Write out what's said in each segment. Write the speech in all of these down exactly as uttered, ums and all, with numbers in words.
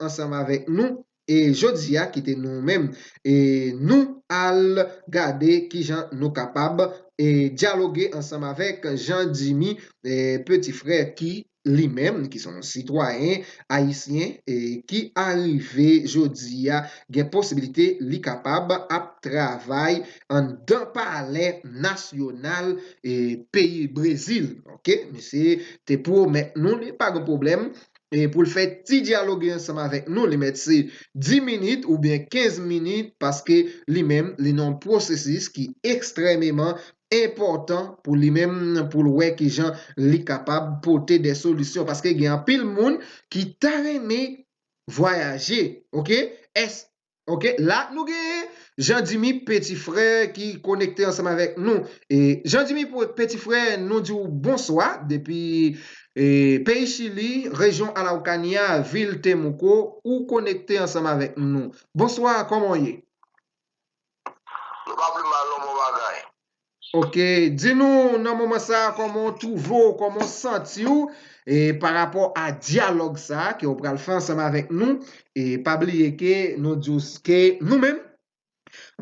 ansanm avèk nou. E jodi a, kite nou menm, e nou al gade kijan nou kapab, e dyaloge ansanm avèk Jean Jimmy, e Petit Frère ki li menm, ki se yon sitwayen ayisyen, e ki arive jodi a, gen posibilite li kapab ap travay anndan palè nasyonal, e peyi Brezil. Oke, misye te pwomèt nou, li pa gen pwoblèm, e pou l fè ti dyaloge ansanm avèk nou, li mèt se dis minit oubyen kenz minit, paske li menm, li nan yon pwosesis ki ekstrèmeman enpòtan pou li menm, pou l wè kijan li kapab pote de solisyon. Paske gen anpil moun ki ta renmen vwayaje, oke? Èske Oke, la nou genyen Jean Dimy Petit Frère ki konekte ansanm avèk nou. E Jean Dimy Petit Frère, nou di w bonswa depi, e, peyi Chili, rejyon Araucania, vil Temuco, ou konekte ansanm avèk nou. Bonswa, kòman w ye? Nou pa pi mal non, bon bagay. Oke, di nou nan moman sa a kòman w twouve w, kòman w santi w, e pa rapò a dyalòg sa a ke w pral fè ansanm avèk nou. E pa bliye ke nou di w ke nou menm,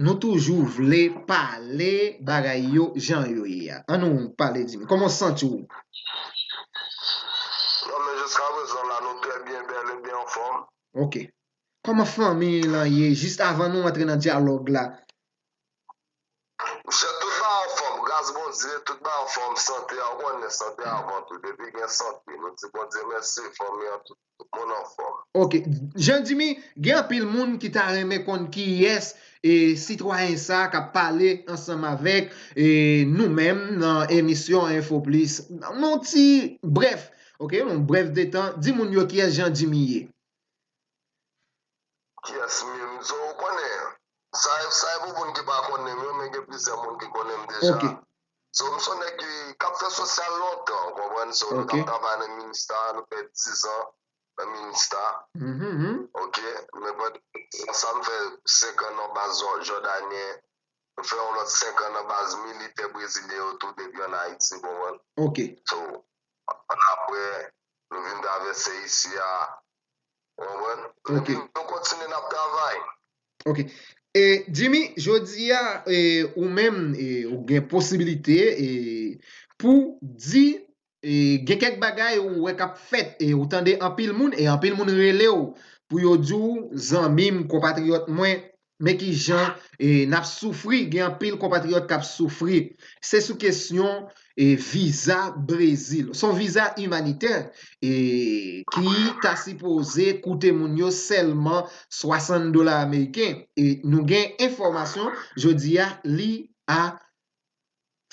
nou toujou vle pale bagay yo jan yo ye a. Ann nou pale, di m, kòman w santi w? Non, men jiska prezan la, nou trè byen, bèl e byen anfòm. Oke. Kòman fanmi lan ye, jis avan nou antre nan dyalòg la? Monchè, tout bagay anfòm, gras Bondye, tout bagay anfòm, sante a, ou konnen, sante avan tou, depi gen sante, nou di Bondye mèsi, fanmi an, tout, tout moun anfòm. Oke, Jean Dimy, gen anpil moun ki ta renmen konn kiyès, e, sitwayen sa k ap pale ansanm avèk, e, nou menm nan emisyon Info Plus. Nan yon ti brèf, oke, yon brèf de tan, di moun yo kiyès Jean Dimy ye. Kiyès m ye? M di w, ou konnen, sa, sa e pou moun ki pa konnen m yo, men gen plizyè moun ki konnen m deja. Oke. So, m se yon nèg ki, k ap fè sosyal lontan, ou konprann? So, nou t ap travay nan Minista, nou fè dizan nan Minista. Oke, men pandan sa, m fè senk an nan baz Jò-, Jòdanyen, m fè yon lòt senk an nan baz militè brezilyen yo tou depi ann Ayiti, ou konprann? Oke. So, ann apre, nou vin travèse isi a, ou konprann? Oke. Epi nou kontinye n ap travay. Oke. E, Dimy, jodi a, e, ou menm, e, ou gen posibilite, e, pou di, e, gen kèk bagay ou wè k ap fèt, e, ou tande anpil moun, e anpil moun rele w pou yo di w, zanmi m, konpatriyòt mwen, men kijan, e, n ap soufri, gen anpil konpatriyòt k ap soufri. Se sou kesyon, e, viza Brezil. Se yon viza imanitè, e, ki ta sipoze koute moun yo sèlman swasant dola ameriken. E nou gen enfòmasyon, jodi a, li a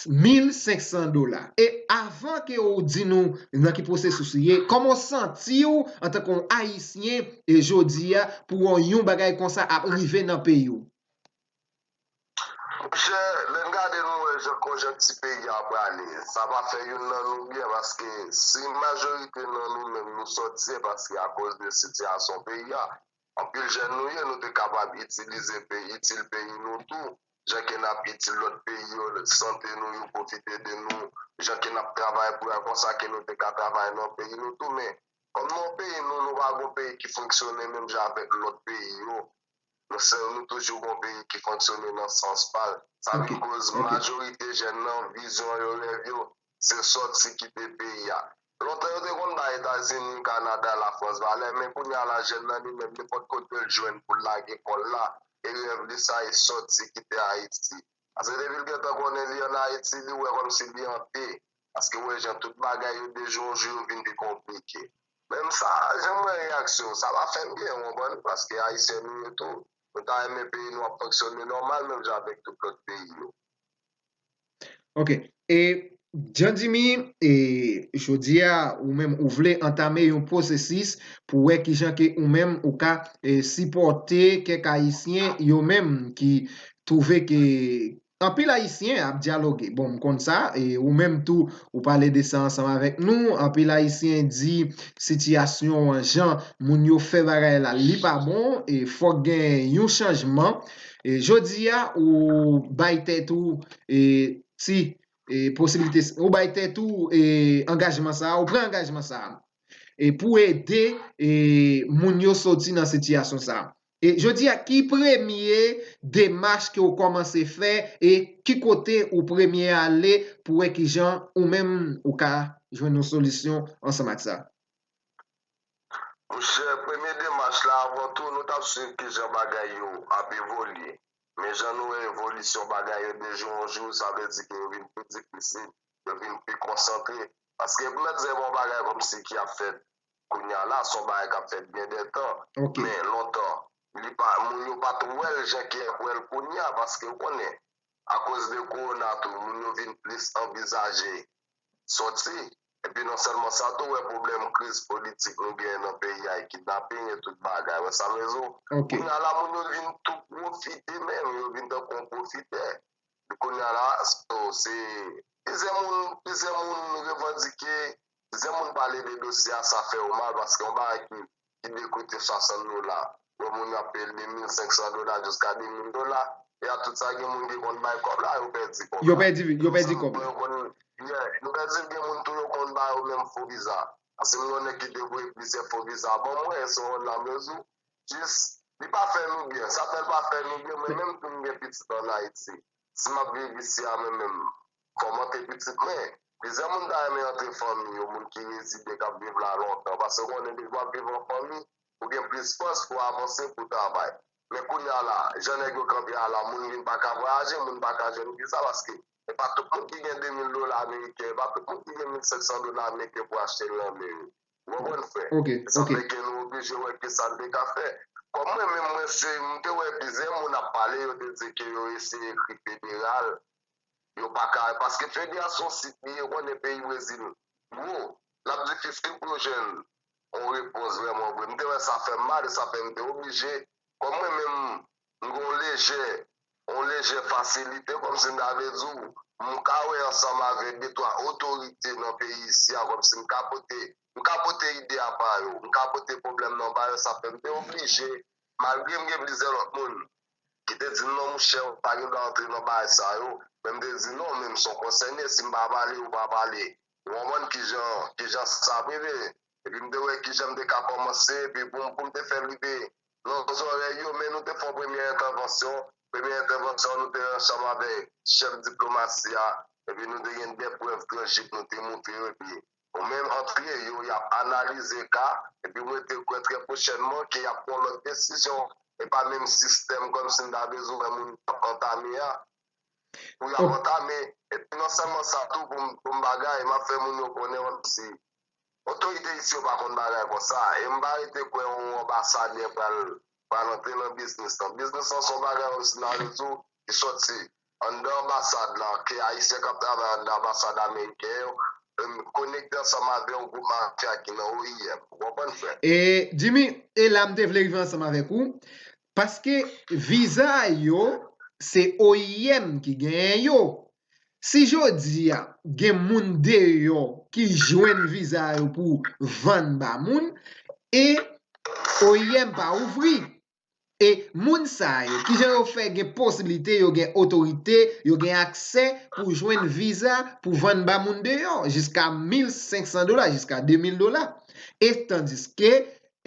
mil senk san dola. E avan ke w di nou nan ki pwosesis ou ye, kòman w santi w antanke yon Ayisyen, e jodi a, pou wè yon bagay konsa ap rive nan peyi w? Monchè, lè n gade nou wè jan konjonkti peyi a prale, sa pa fè youn nan nou byen, paske si majorite nan nou menm nou sòti, se paske akoz de sitiyasyon peyi a. Anpil jèn nou ye, nou te kapab itilize peyi, itil peyi nou tou, jan ke n ap itil lòt peyi yo, sante nou, yo pwofite de nou, jan ke n ap travay pou yo, konsa ke nou te ka travay nan peyi nou tou, men kòm nan peyi nou, nou pa gon peyi ki fonksyone menm jan avèk lòt peyi yo, nou sèl, nou toujou gon peyi ki fonksyone nan sans pa l. Sa vin koz majorite jèn nan, vizyon yo, rèv yo, se sòti kite peyi a. Lontan yo te konn bay Etazini, Kanada, Lafrans valè, men kounye a la jèn nan li menm, nenpòt kote l jwenn pou l lage kò l la, e rèv li sa e sòti kite Ayiti. Paske depi l gentan konnen li ann Ayiti, li wè kòmsi li an pe. Paske w wè jan tout bagay yo de jou an jou yo vin pi konplike. Menm sa, jan m wè reyaksyon w, sa pa fè m byen, w konprann? Paske Ayisyen nou ye tou. Nou ta renmen peyi nou ap fonksyone nòmal, menm jan avèk tout lòt peyi yo. Ok. E Jean Dimy, e jodi a, ou menm, ou vle antame yon pwosesis pou wè kijan ke ou menm ou ka, e, sipòte kèk Ayisyen yo menm ki twouve ke anpil Ayisyen ap dyaloge. Bon, m konn sa, e ou menm tou, ou pale de sa ansanm avèk nou. Anpil Ayisyen di sitiyasyon an, jan moun yo fè bagay la, li pa bon, e fòk gen yon chanjman. E jodi a, ou bay tèt ou, e ti, e posibilite, ou bay tèt ou, e angajman sa a, ou pran angajman sa a. e pou ede e moun yo soti nan sitiyasyon sa a. E jodi a, ki premye demach ke w kòmanse fè e ki kote ou premye ale pou wè kijan ou menm ou ka jwenn yon solisyon ansanm ak sa? Monchè, premye demach la, avan tou, nou t ap swiv kijan bagay yo ap evolye. Men jan nou wè evolisyon bagay yo de jou an jou, sa vle di ke yo vin pi difisil, yo vin pi konsantre. Paske pou mèt di yon bagay kòmsi ki ap fèt kounye a la, se yon bagay k ap fèt gen de tan. Men lontan, li pa, moun yo pa t wè l jan ke y ap wè l kounye a, paske w konnen, akoz de kowona tou, moun yo vin plis anvizaje sòti. Epi non sèlman sa tou, wè pwoblèm kriz politik nou genyen nan peyi a, e kidnaping e tout bagay. Wè sa m vle di w? Kounye a la, moun yo vin tou pwofite menm, yo vin tankou yon pwofitè. Kounye a la, so, se plizyè moun, plizyè moun revandike, plizyè moun pale de dosye a, sa fè yo mal paske yon bagay ki ki te koute swasant dola. Wè moun yo ap peye l de mil senk san dola jiska de mil dola. E a tout sa, gen moun ki konn bay kòb la, yo pèdi kòb la. Yo pèdi, yo pèdi kòb la. Yo pèdi, gen moun tou yo konn ba yo menm fo viza. Paske m gen yon nèg ki te voye plizyè fo viza ban mwen, e se yon nonm yo di w, jis, li pa fè nou byen. Sa fè l pa fè nou byen, mwen menm tou m gen pitit ann Ayiti. Si m ap viv isi a mwen menm, fò m antre pitit mwen. Plizyè moun ta renmen antre fanmi yo, moun ki rezide, k ap viv la lontan. Paske w konnen depi w ap viv an fanmi, ou gen plis fòs pou w avanse, pou w travay. Men kounye a la, jan nèg yo kanpe a la, moun vin pa ka vwayaje, moun pa ka jwenn viza, paske e pa tout moun ki gen de mil dola ameriken, e pa tout moun ki gen mil senk san dola ameriken pou achte l nan men yo. Ou konprann, frè? E sa fè ke nou oblije wè kisa n te ka fè. Kòm mwen menm, mwen se, m te wè plizyè moun ap pale, yo te di ke yo eseye ekri federal, yo pa ka, paske federal se yon sit li ye, ou konnen peyi Brezil gwo, l ap difisil pou yo jwenn yon repons vrèman vre. M te wè sa fè m mal, e sa fè m te oblije, kòm mwen menm, m gen yon lejè, yon lejè fasilite, kòmsi m ta vle di w, m ka wè ansanm avèk de twa otorite nan peyi isi a, kòmsi m ka pote, m ka pote ide a ba yo, m ka pote pwoblèm nan ba yo, sa fè m te oblije, malgre m gen plizyè lòt moun ki te di m, "Non, monchè, ou pa gen dwa antre nan bagay sa yo." Men m te di, "Non, men m se yon konsène, si m pa pale, ou pa pale." Ou konprann kijan, kijan sa ap rive? Epi m te wè kijan m te ka kòmanse, epi pou, pou m te fè l rive nan zòrèy yo, men nou te fè yon premye entèvansyon. Premye entèvansyon an, nou te ansanm avèk chèf diplomasi a, epi nou te gen de prèv tanjib nou te montre yo, epi ou menm antre yo, y ap analize ka, epi mwen te kwè trè pwochènman ke y ap pran lòt desizyon. E pa menm sistèm kòmsi m ta bezwen wè moun k ap antame a, pou y ap antame. Epi non sèlman sa tou, pou m, pou m bagay, m ap fè moun yo konnen kòmsi otorite isi yo pa konn bagay konsa. E m pa rete kwè yon anbasadè pral, pral antre nan biznis lan. Biznis lan se yon bagay kòmsi m ta vle di w ki sòti anndan anbasad la, ke Ayisyen k ap travay anndan anbasad ameriken yo, em, konekte ansanm avè yon gwoup mafya ki nan O I M. Ou konprann, frè? E, Jimmy, e la m te vle rive ansanm avèk ou, paske viza yo, se O I M ki genyen yo. Si jodi a, gen moun deyò ki jwenn viza yo pou vann ba moun, e O I M pa ouvri. E moun sa yo, kijan yo fè gen posiblite, yo gen otorite, yo gen aksè pou jwenn viza pou vann ba moun deyò, jiska mil senk san dola, jiska de mil dola. E tandiske,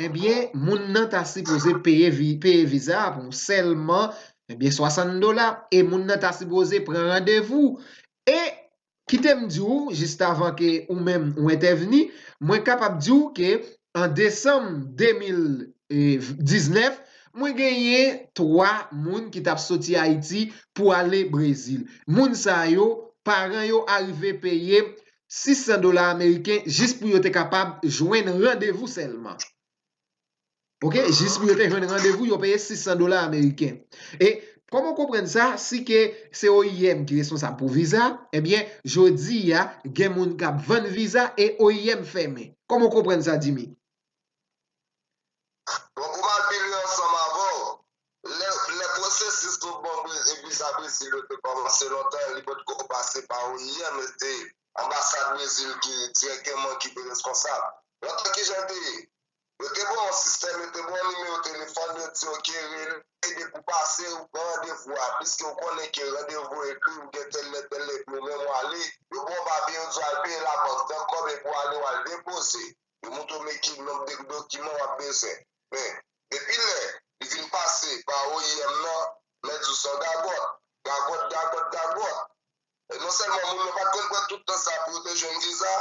ebyen, moun nan ta sipoze peye, vi, peye viza a pou sèlman, ebyen, swasant dola. E moun nan ta sipoze pran randevou. E kite m di w, jis avan ke ou menm ou entèvni, mwen kapab di w ke an desanm de mil diznèf, mwen genyen twa moun ki t ap soti Ayiti pou ale Brezil. Moun sa yo, paran yo arive peye sis san dola ameriken jis pou yo te kapab jwenn randevou sèlman. Oke, jis pou yo te jwenn randevou, yo peye sis san dola ameriken. E kòman w konprann sa, si ke se O I M ki responsab pou viza, ebyen, jodi a, gen moun k ap vann viza e O I M fèmen. Kòman w konprann sa, Jimmy? Bon, pou m al pi lwen ansanm avè w, lè, lè pwosesis pou bon viza Brezil yo te kòmanse lontan, li potko pase pa O I M, se te anbasad Brezil ki dirèkteman ki te responsab. Lontan kijan te ye? Yo te ba w yon sistèm, yo te ba w yon nimewo telefòn, yo di, "Oke, rele depi w pase, ou pran randevou a." Piske w konnen ke randevou ekri, ou gen tèl lè, tèl lè, epi ou menm w ale, yo ba w papye, yo di w al peye labank tan kòb, epi w ale, w al depoze. Yo montre w men ki nonb de dokiman w ap bezwen. Men, depi lè li vin pase pa O I M nan, mèt di w se yon gagòt, gagòt, gagòt, gagòt. E non sèlman moun yo pa t konn pran tout tan sa pou yo te jwenn viza,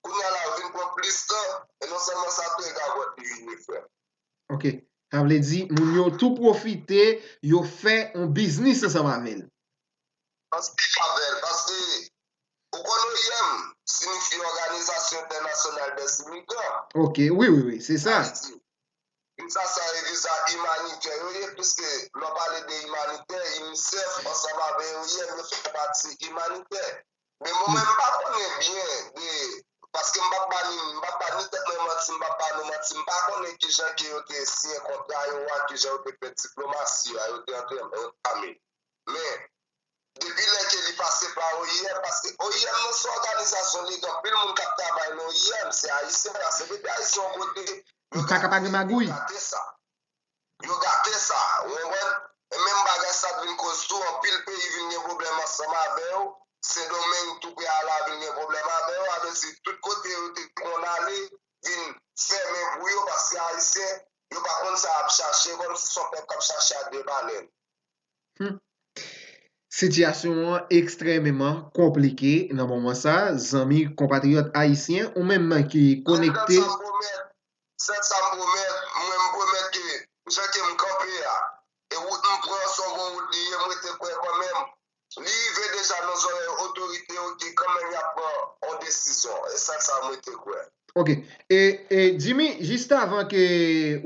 kounye a la yo vin pran plis tan, e non sèlman sa tou e gagòt li vin ye frè. Ok. Sa vle di, moun yo tou pwofite, yo fè yon biznis ansanm avè l. Ansanm avè l, paske ou konn O I M siyifi Òganizasyon Entènasyonal dè Imigran. Ok, wi, wi, wi, se sa. Viza sa e viza imanitè yo ye, piske lè w pale de imanitè, UNICEF ansanm avè O I M yo fè pati imanitè. Men mwen menm m pa konnen byen de, paske m p ap ba ni, m p ap ba ni tèt mwen manti, m p ap ba nou manti, m pa konnen kijan ke yo te siyen kontra yo a, kijan yo te fè diplomasi a, yo te antre yo t ame. Men, depi lè ke li pase pa O I M, paske O I M nan se yon òganizasyon legal, anpil moun k ap travay nan O I M, se ayisyen, paske depi ayisyen yon kote, yo gate sa. Yo gate sa, ou konprann? E menm bagay sa k vin koz tou, anpil peyi vin gen pwoblèm ansanm avè yo. Sendomeng tou prè a la vin gen pwoblèm avè yo. Sa vle di, tout kote yo te konn ale, vin fèmen pou yo, paske ayisyen, yo pa konn sa y ap chache, kòmsi se yon pèp k ap chache ak de balèn. Hmm. Sitiyasyon an ekstrèmeman konplike nan moman sa, zanmi konpatriyòt ayisyen, ou menm ki konekte. Sèl sa m pwomèt, mwen m pwomèt ke jan ke m kanpe a, e wout m pran se yon bon wout li ye, m rete kwè kanmenm. Li rive deja nan zòrèy otorite yo ke kanmenm y ap pran yon desizyon. E sèl sa m rete kwè. Ok. E, e Jimmy, jis avan ke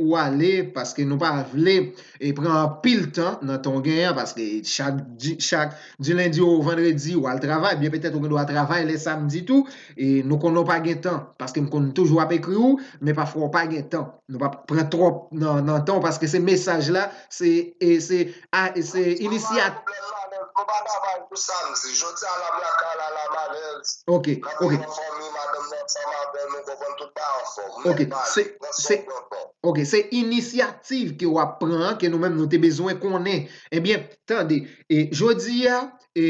ou ale, paske nou pa vle e pran anpil tan nan tan w genyen an, paske chak, di- chak di lendi o vandredi ou al travay, byen petèt ou gen dwa travay lè samdi tou, e nou konnen w pa gen tan, paske m konn toujou ap ekri w, men pafwa w pa gen tan. Nou p ap pran twòp nan, nan tan w, paske se mesaj la, se, e se, a, e se inisyat. Nou pa travay pou samdi. Jodi a la m lakay la, la m alèz. Ok, ok. Nan fanmi, madanm nan ansanm avè nou, konprann tout bagay anfòm. Ok, se, se, ok, se inisyativ ke w ap pran an, ke nou menm nou te bezwen konnen. Ebyen, tande, e jodi a, e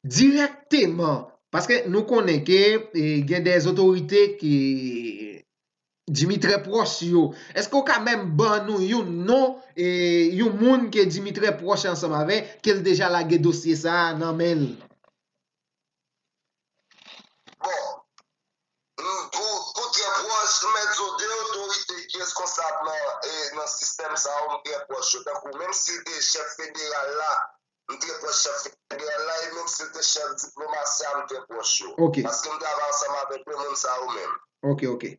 dirèkteman, paske nou konnen ke e, gen de otorite ki Jimmy trè pwòch yo. Èske w ka menm ban nou yon non e yon moun ke Jimmy trè pwòch ansanm avè, ke l deja lage dosye sa a nan men l? Bon, m, pou, pou trè pwòch, m mèt di w de otorite ki reskonsab nan, e, nan sistèm sa yo, m trè pwòch yo. Tankou, menm si l te chèf federal la, m trè pwòch chèf federal la, e menm si l te chèf diplomasi a, m trè pwòch yo. Ok. Paske m travay ansanm avèk de moun sa yo menm. Ok, ok.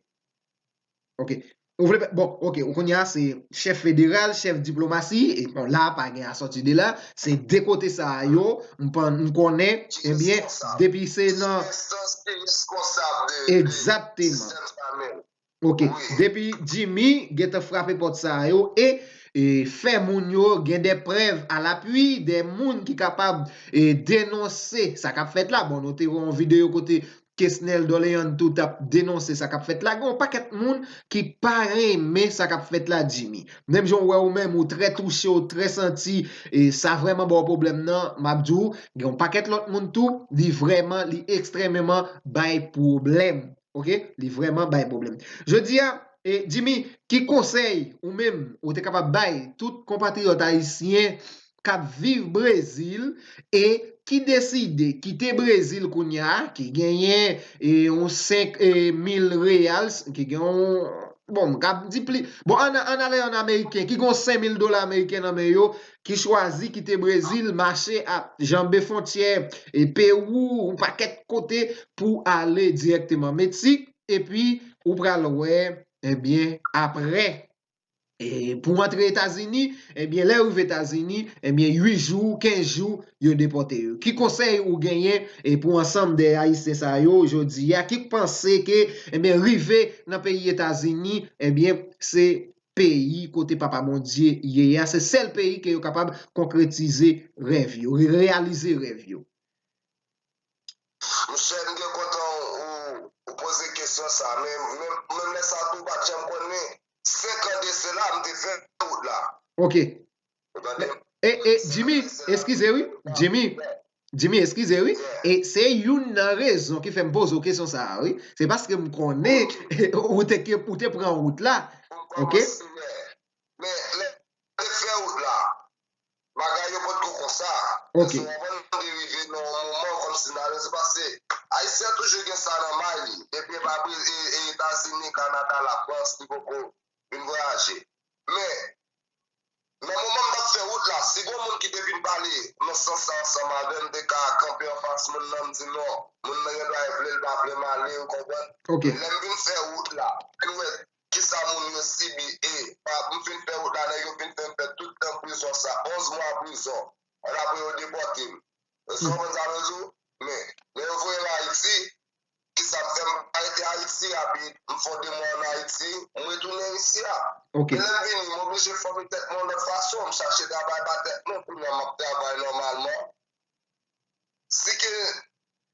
Ok. Ou vle, bon, ok, ou kounye a se chèf federal, chèf diplomasi, e bon, la pa gen a sòti de la, se de kote sa a yo, m pa, m konnen, ebyen, depi se nan. Enstans ki reskonsab de, Egzakteman. Sistèm sa menm. Ok, depi Jimmy gentan frape pòt sa a yo e, e fè moun yo gen de prèv alapui, de moun ki kapab e denonse sa k ap fèt la. Bon, nou te wè yon videyo kote Kesnel Dorlean tou t ap denonse sa k ap fèt la. Gen yon pakèt moun ki pa renmen sa k ap fèt la, Jimmy. Menm jan w wè ou menm, ou trè touche, ou trè santi, e sa vrèman ba w pwoblèm nan, m ap di w, gen yon pakèt lòt moun tou, li vrèman, li ekstrèmeman bay pwoblèm. Ok, li vrèman bay pwoblèm. Jodi a, e, Jimmy, ki konsèy ou menm ou te kapab bay tout konpatriyòt ayisyen k ap viv Brezil e ki deside kite Brezil kounye a, ki genyen e, yon senk mil reals, ki gen yon, bon, m ka di pli, bon, ann, ann ale ann ameriken, ki gen yon senk mil dola ameriken nan men yo, ki chwazi kite Brezil, mache ap janbe fwontyè e Pewou, yon pakèt kote pou ale dirèkteman Meksik, epi ou pral wè, ebyen, apre, e pou antre Etazini, ebyen, lè rive Etazini, ebyen, uit jou, kenz jou, yo depòte yo. Ki konsèy ou genyen e pou ansanm de Ayisyen sa yo jodi a ki panse ke, ebyen, rive nan peyi Etazini, ebyen, se peyi kote Papa Bondye ye a, se sèl peyi ke yo kapab konkretize rèv yo, reyalize rèv yo. Monchè, m byen kontan ou, ou poze kesyon sa, men menm, menm lè sa tou, ou pa t janm konnen. Senk an de sela, m te fè wout la. Ok. E, e, Jimmy, eskize wi, Jimmy. Jimmy, eskize wi. E se youn nan rezon ki fè m poze w kesyon sa a, wi. Se paske m konnen ou te, ke- ou te pran wout la. Ok? Men, lè te fè wout la, bagay yo potko konsa. Ok. Se konprann nou te rive nan yon moman kòmsi n a rezon pase. Ayisyen toujou gen sa nan may li. Depi e pa Brezil, e, e Etazini, Kanada, Lafrans, li poko vin vwayaje. Men, nan moman m t ap fè wout la, si gon moun ki te vin pale nan sans sa ansanm avè m, m te ka kanpe anfas moun nan, m di non, moun nan gen dwa vle l pa vle m ale, ou konprann? Ok. Men lè m vin fè wout la, vin wè kisa moun yo sibi e, pa, m fin fè wout la, nèg yo fin fè m fè tout tan prizon sa, onz mwa prizon, ann apre yo depòte m. Ou konprann sa m vle di w? Men, lè yo voye m Ayiti, kisa m fè? M pa rete Ayiti rapid, m fè de mwa ann Ayiti, m retounen isi a. Ok. E lè m vini, m oblije fòme tèt mwen yon lòt fason, m chache travay pa tèt mwen, kounye a m ap travay nòmalman. Si ke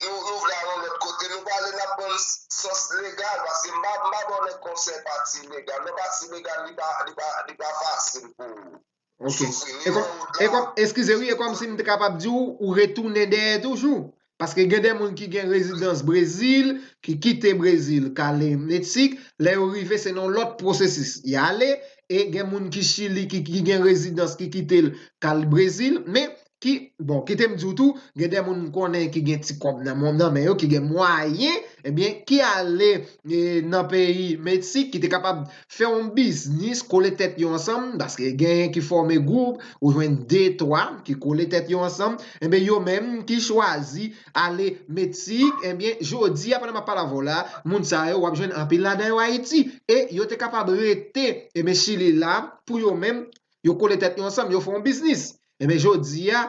nou, nou vle al yon lòt kote, nou prale n ap pran sans legal, paske m pa, m pa ba w nèg konsèy pati ilegal. Nan pati ilegal, li pa, li pa, li pa fasil pou ou. Ok. E kòm, e kòm, eskize wi, e kòmsi m te kapab di w, ou retounen dèyè toujou. Paske gen de moun ki gen rezidans Brezil, ki kite Brezil, k ale Meksik, lè yo rive, se nan lòt pwosesis y ale, e gen moun ki Chili, ki, ki gen rezidans, ki kite l, k al Brezil, men ki, bon, kite m di w tou, gen de moun m konnen ki gen ti kòb nan, nan men yo, ki gen mwayen, ebyen, ki ale e, nan peyi Meksik, ki te kapab fè yon biznis, kole tèt yo ansanm, paske genyen ki fòme gwoup, ou jwenn de, twa ki kole tèt yo ansanm, enben, yo menm ki chwazi ale Meksik, enben, jodi a, pandan m ap pale avè w la, moun sa yo, w ap jwenn anpil ladan yo Ayiti, e yo te kapab rete, enben, Chili la, pou yo menm, yo kole tèt yo ansanm, yo fè yon biznis. Enben, jodi a,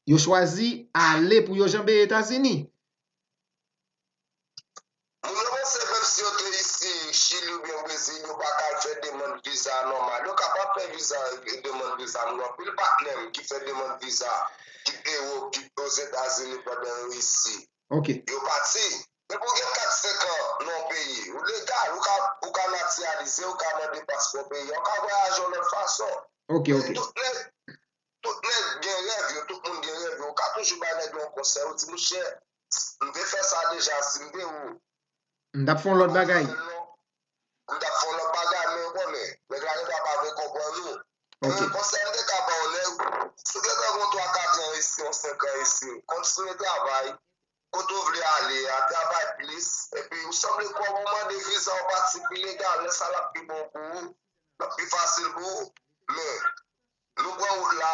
yo chwazi ale pou yo janbe Etazini. Moun yo panse menm si yo te isi, Chili oubyen Brezil, yo pa ka al fè demann viza nòmal. Yo kapab fè viza, demann viza. M gen anpil patnè m ki fè demann viza, kit Ewòp, kit Ozetazini pandan yo isi. Ok. Yo pati. Depi w gen kat, senk an nan yon peyi, ou legal, ou ka, ou ka natiralize, ou ka mande paspò peyi a, ou ka vwayaje yon lòt fason. Ok, ok. Men tout nèg, tout nèg gen rèv yo, tout moun gen rèv yo. Ou ka toujou bay nèg yo yon konsèy, ou di, monchè, m te fè sa deja, si m te ou. M t ap fè yon lòt bagay. M t ap fè yon lòt bagay, men ou konnen, nèg la gentan pa vle konprann ou. Ok. Men konsèy m te ka ba w, nèg, si w gentan gen yon twa kat an isi, yon senk an isi, kontinye travay, kote w vle ale a, travay plis, epi ou sanble kòb ou mande viza w pati pi legal, lè sa l ap pi bon pou ou, l ap pi fasil pou ou. Men, nou pran wout la,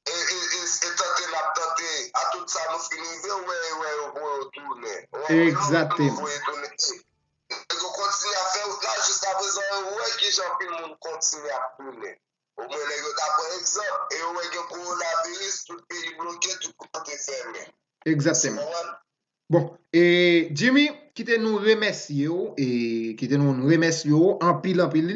e, e, e, e tante n ap tante, a tout sa nou fin rive, ou wè, ou wè yo voye yo tounen. Ou wè, nou voye tounen. Nèg yo kontinye ap fè wout la, jiskaprezan, yo wè kijan anpil moun kontinye ap tounen. Omwen nèg yo ta pran egzanp, e yo wè gen kowonaviris, tout peyi bloke, tout kote fèmen. Egzakteman. Ou konprann? Bon, e Jimmy, kite nou remèsye w, e kite nou remèsye w anpil, anpil,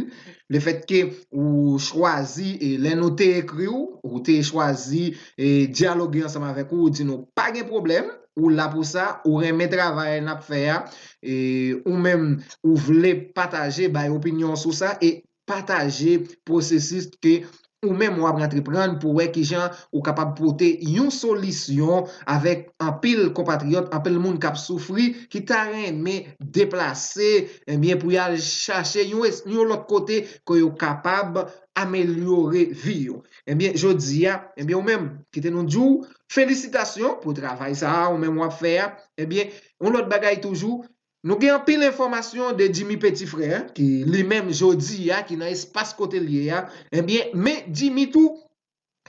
lefètke ou chwazi, e lè nou te ekri w, ou te chwazi, e dyaloge ansanm avèk ou, ou di nou pa gen pwoblèm, ou la pou sa, ou renmen travay n ap fè a, e ou menm, ou vle pataje, bay opinyon w sou sa, e pataje pwosesis ke ou menm w ap antreprann pou wè kijan ou kapab pote yon solisyon avèk anpil konpatriyòt, anpil moun k ap soufri, ki ta renmen deplase, ebyen, pou y al chache yon, es- yon lòt kote ke yo kapab amelyore vi yo. Ebyen, jodi a, ebyen, ou menm, kite nou di w felisitasyon pou travay sa a, ou menm w ap fè a. Ebyen, yon lòt bagay toujou, nou gen anpil enfòmasyon de Jimmy Petit Frère, ki li menm jodi a, ki nan espas kote l ye a. Ebyen, men Jimmy tou,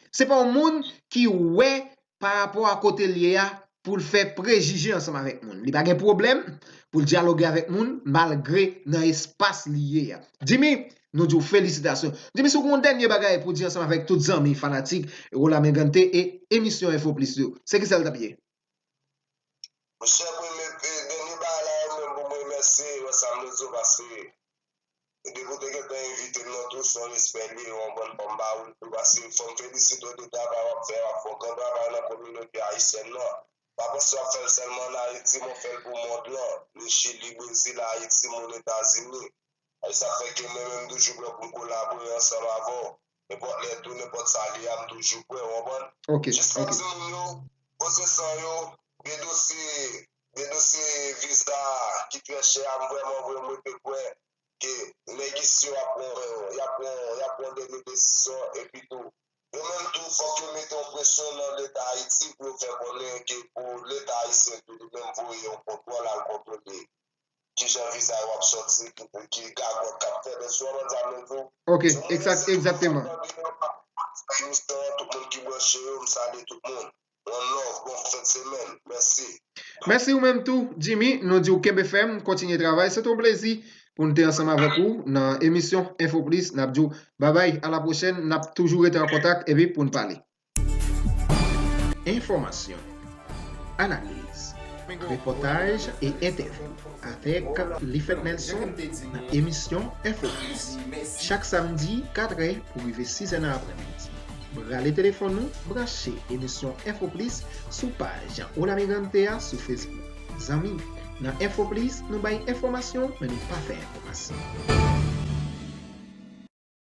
se pa yon moun ki wè pa rapò a kote l ye a pou l fè prejije ansanm avèk moun. Li pa gen pwoblèm pou l dyaloge avèk moun, malgre nan espas li ye a. Jimmy, nou di w felisitasyon. Jimmy, si w gen yon dènye bagay pou di ansanm avèk tout zanmi, fanatik Rolame Gante e emisyon Enfo Plis yo, se kisa l t ap ye? Monchè, premye, e, dènye bagay la, yo menm pou mwen remèsye, wè sa m vle di w, paske e depi w te gentan envite m nan tou, se yon respè l ye, w konprann, fò m ba ou l tou, paske fò m felisite w de travay w ap fè, w ap fè yon gran travay nan kominote ayisyèn nan. Pa panse w ap fè l sèlman ann Ayiti, men w fè l pou mond lan, ni Chili, Brezil, Ayiti, moun Etazini. E sa fè ke mwen menm m toujou prè pou m kolabore ansanm avè w. Nenpòt lè tou, nenpòt sa li a, m toujou prè, w konprann? Ok, ok. Jis pou di moun yo, poze san yo, de dosye, de dosye viza ki trè chè a, m vrèman, vrèman, m rete kwè ke nèg isi yo ap pran, y ap pran, y ap pran dènye desizyon, epi tou, yo menm tou, fòk yo mete yon presyon nan Leta Ayiti pou yo fè konnen ke pou Leta ayisyen tou, li menm voye yon kontwòl al kontwole kijan viza yo ap sòti, ki, ki gagòt k ap fèt, èske w konprann sa m vle di w? Ok, egzakteman. Emisyon an, tout moun ki branche yo, m salye tout moun. One love, bon fen de semèn. Mèsi. Mèsi ou menm tou, Jimmy. Nou di w kenbe fèm, kontinye travay. Se te yon plezi pou n te ansanm avèk ou nan emisyon Enfo Plis. N ap di w babay, a la pwochèn. N ap toujou rete an kontak epi pou n pale. Enfòmasyon, analiz, repòtaj e entèvyou avèk Lifèt Nelson nan emisyon Enfo Plis. Chak samdi, katrè pou rive sizè nan aprèmidi. Rale telefòn ou, branche emisyon Enfo Plis sou paj Hola Migrante a sou Facebook. Zanmi, nan Enfo Plis, nou bay enfòmasyon, men nou pa fè enfòmasyon.